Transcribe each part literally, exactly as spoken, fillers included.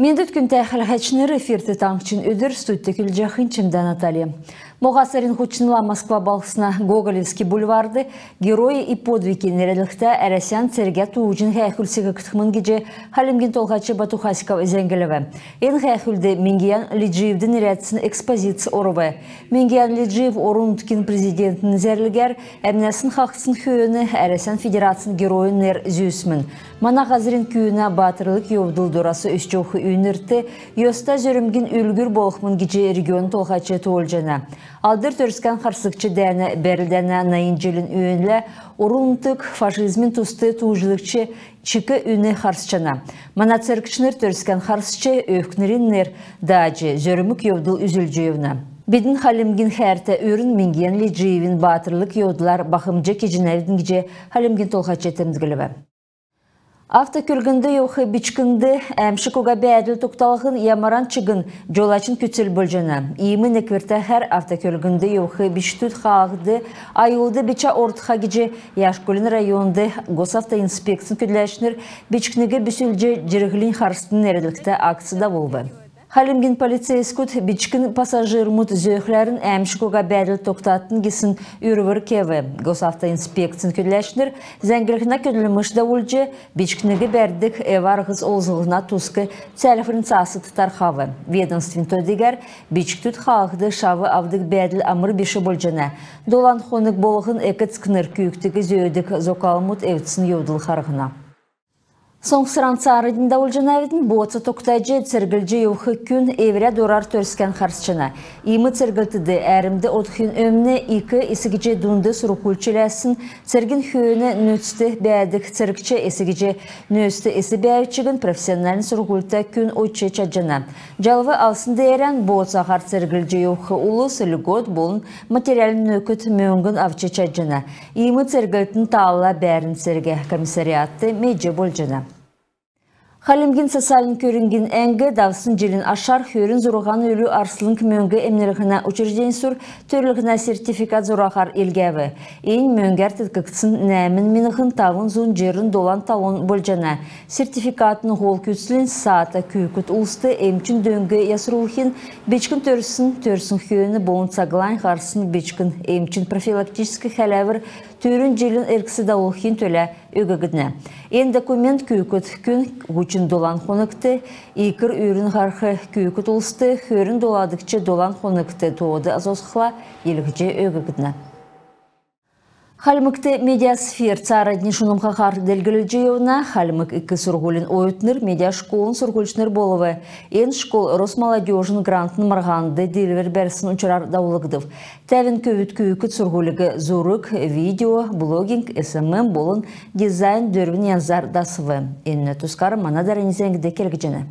Мендвт, күндтә хәләһәчнр! Эфирт «Таңһчин өдр», студьд көдлҗәхнь Чимдә Наталья. Моһа сарин һучнла Москва балһсна Гоголевский бульвард «Герои и подвиги» нерәдлһтә Әрәсән цергә-тууҗин һәәхүл секгдхмн гиҗ Хальмгин Толһач Бату Хасиков зәңглв. Эн һәәхүлд Мингиян Лиджиевд нерәдсн экспозиц орв. Мингиян Лиджиев орн-нутгин Президентин зәрлгәр әмнәсн хаһцсн хөөн Әрәсән Федерацин Геройин нер зүүсмн. Мана һазрин күүнә баатрлг йовдл дорас өсч йовх үйнрт йоста зөрмгин үлгүр болхмн гиҗ регионин толһач тоолҗана. Алдр Төрскән харсгч дәәнә бәрлдәнә найн җилин өөнлә орн-нутг фашизмин туст тууҗлгч чик үн харсҗана. Мана цергчнр Төрскән харсч, өвкнрин нер дааҗ, зөрмг йовдл үзүлҗ йовна. Бидн Хальмгин хәәртә үрн Мингиян Лиджиевин баатрлг йовдлар бахмҗ кеҗәнәвидн гиҗ Хальмгин Толһач темдглв. Автокөлгнд йовх бичкнд әәмшг уга бәәдл тогталһн ямаран чигн җолачин күцл болҗана. Иим неквртәһәр автокөлгнд йовх бичкдүд хаалһд аюлд бичә ортха гиҗ Яшкулин районд Госавтоинспекцин көдләчнр «Бичкниг бүсүлҗ, җирһлинь харсдн» нерәдлһтә акц давулв. Хальмгин полицейскүд бичкн пассажирмуд зөөхләрн әәмшг уга бәәдл тогтадтн гисн үрвр кев. Госавтоинспекцин көдләчнр зәңглһнә көдлмш давулҗ, бичкниг бәрдг эв-арһс олзллһна туск цәәлһврин цаасд тархав. Ведомствин то-дигәр, бичкдүд хаалһд шав авдг бәәдл амр биш болҗана. Долан хонг болһн эк-эцкнр күүкдиг зөөдг зокалмуд эвдсн йовдл харһна. Соңсран цааранднь давулҗанавидн. Бооца тогтаҗ церглҗ йовх күн эврә дурар Төрскән харсҗана. Иим церглтд әәрмд одхин өмн ик эс гиҗ дунд сурһуль чиләсн, цергин хөөн нөөцд бәәдг цергч эс гиҗ нөөцд эс бәәв чигн профессиональн сурһульта күн одҗ чадҗана. Җалв авсн деерән бооцаһар церглҗ йовх улс льгот болн материальн нөкд мөңгн авч чадҗана. Иим церглтин таалла бәәрн цергә комиссариатд медҗ болҗана. Хальмгин социальн көрңгин әңг давсн җилин ашар хөрн зурһан үлү арслң мөңг эмнлһнә учрежденьсүр төрлһнә сертификат зураһар илгәв. Эн мөңгәр теткгдсн нәәмн миңһн тавн зун җирн долан талон болҗана. Сертификатын һол күцлнь саата күүкд улст эмчин дөң ясрулхин, бичкн төрсн, төрсн хөөн болн цаглань һарсн бичкн эмчин профилактическ хәләвр түрүн җилин эргцд давулхин төлә өггднә. Эн документ күүкд күн һучн долан хонгт, икр үрн һарх күүкд улст хөрн доладгч долан хонгт тоод асосхла илгәҗ өггднә. Хальмгт медиасфер цааранднь шунмһаһар делгрҗ йовна. Хальмг ик сурһулин оютнр медиашколын сурһульчнр болв. Эн школ Росмолодёжин грантын марһанд диилвр бәрсн учрар давулгдв. Тәвн көвүд күүкд сурһулиг зург, видео, блогинг, эс эм эм болн дизайн дөрвн янзар дасв. Энүнә тускар мана дарани зәңгд келгдҗәнә.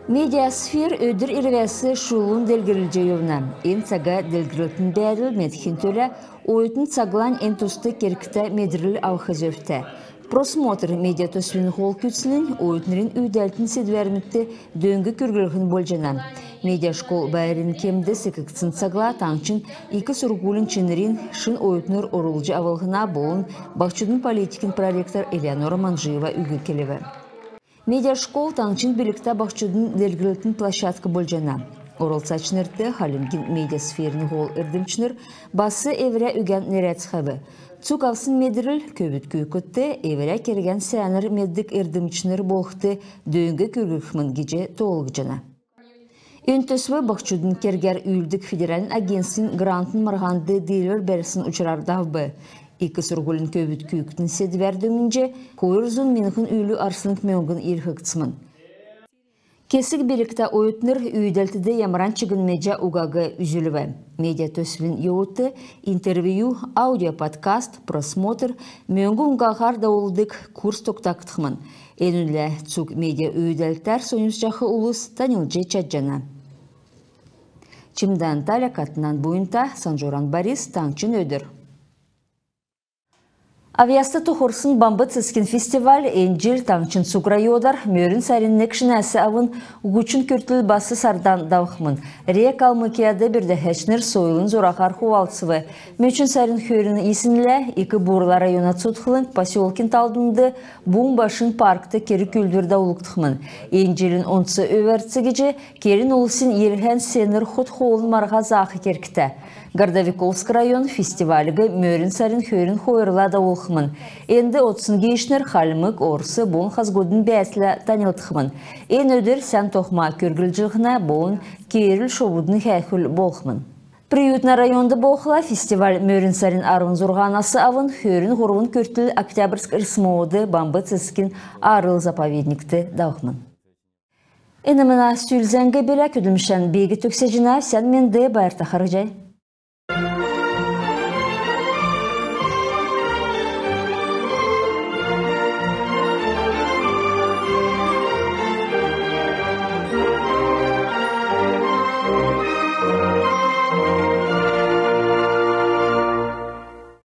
Медиасфер өдр ирвәс шулун делгрҗ йовна. Эн цага делгрлтин бәәдл медхин төлә оютн цаглань эн туст кергтә медрл авх зөвтә. Просмотр медиа төсвин һол күцлнь оютнрин үүдәлтин седвәрмүдт дөң күрглһн болҗана. Медиашкол байрин кемд секгдсн цагла таңһчин ик сурһулин чинрин шин оютнр орулҗ авлһна болн баһчудын политикин проректор Элеонора Манжиева үг келв. Медиашкол таңһчин билгтә баһчудын делгрлтин площадк болҗана. Орлцачнрт Хальмгин медиасферин һол эрдмчнр бас эврә үгән нерәцхәв. Цуг авсн медрл көвүд күүкдт эврә кергән сәәнәр меддг эрдмчнр болхд дөң күргхмн гиҗ тоолгдҗана. Эн төсв баһчудын кергәр үүлддг федеральн агентствин грантын марһанд диилвр бәрсн учрар давв. Ик сурһулин көвүд күүкдин седвәр дөңнҗ хойр зун миңһн үлү арслң мөңгн йилһгдсмн. Кесг билгтә оютнр үүдәлтд ямаран чигн меҗә угаг үзүлв. Медиа төсвин йовудт интервью, аудиоподкаст, просмотр, мөңг уңгаһар давулдг курс тогтагдхмн. Энүнлә цуг медиа үүдәлтәр соньмсҗах улс таньлдҗ чадҗана. Чимдән Таля, Катнан Буйнта, Санҗуран Борис, «Таңһчин өдр». Авъяст тохрсн Бамб цецгин фестиваль эн җил таңһчин цуг районар мөрн сарин нег шинәс авн һучн күртл бас сардан давхмн. РИА «Калмыкияд» бүрдәһәчнр сойлын зураһар хувалцв. Мөчн сарин хөрн йиснлә Ик Бурла района цутхлң поселкин талвңд «Буң башин» паркт керг-үүлдвр давулгдхмн. Эн җилин онц өвәрц гиҗ келн улсин йилһән сенр хот-хоолын марһа заах кергтә. Городовиковск район фестивальиг мөрн сарин хөрн хойрла давулхмн. Энд одсн гиичнр хальмг, орс болн хазгудын бәәдллә таньлдхмн. Эн өдр сән тохма күрглҗлһнә болн кеерүл шовудын һәәхүл болхмн. Приютна районд болхла фестиваль мөрн сарин арвн зурһанас авн хөрн һурвн күртл Октябрьск РСМО-д Бамб цецгин арл заповедникт давхмн. Эн мана сүл зәңг билә. Көдлмшән би төгсәҗәнәв. Сән менд, байрта харһий.